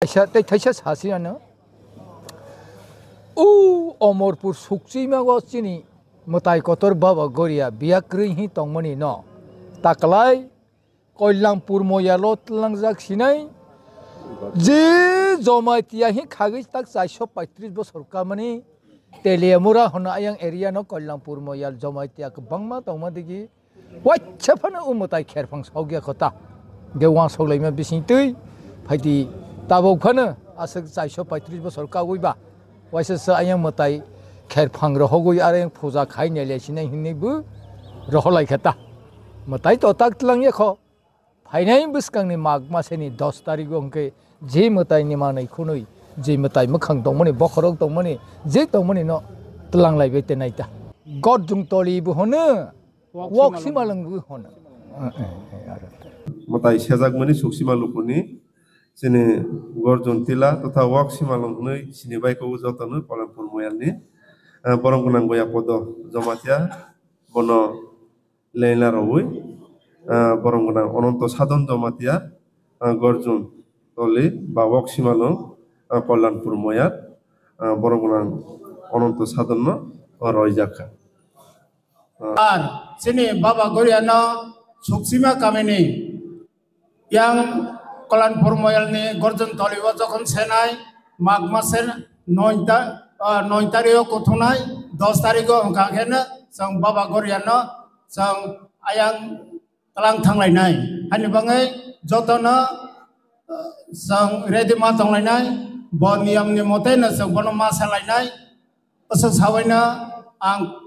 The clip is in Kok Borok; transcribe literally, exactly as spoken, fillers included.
Tei thaisa sasi ano. O Omorpur sukchima o chini mwtai kotor Baba Goria biya kwrwi hi tongmani no. Taklai Koilampur moyalo tlangjak sinai. Je Jamatia hi khagwi tak chaiso paitris bosor kamani Teliamura hono ayang area no Koilampur moyal Jamatia kwbangma tongma digi. Waisa phano o mwtai kherphang sokya kho ta. Ge wansok laima bising twi phaidi tabok phano aswk chaiso paitris bosor kagwi ba. Waisa se ayang mwtai kherphang rohogwi areng puja khai nelya sinai hinwi bo roholai kha ta. Mwtai to tak tlang ya kho. Phainai bwskangni Mag maseni dos tarigo hwnkhe je mwtaini manwi khunwi je mwtai mwkhang tongmani bokhorok tongmani je tongmani no tlang laibai tenai ta. Gorjung toli bo hono. Wok simalwng bo hono. Mwtai sejakmani suksima lukuni chini Gorjun Tila totha Wok Simalwng hwnwi sini bai kubu jotono Koilampur moyalni, ah, borom gwnang Goya Podo Jamatia bono leina rogwi, ah, borom gwnang Ononto Sadon Jamatia, ah, Gorjun Toli ba Wok Simalwng, ah, Koilampur moyal, ah, borom gwnang Ononto Sadonno roijak kha. Ar chini Baba Goriano suksima kamini yang Koilampur moyalni Gorjun toligo jokhon senai Mag masen noy ta, ah, noy tarigo kuthunai dos tarigo hwnkha kheno chwng Baba Goriano chwng ayang tlang thanglainai. Hani bangwi jotono, ah, chwng ready ma tonglainai, bo niyamni moteno chwng bono ma salainai. Aswk sabaino ang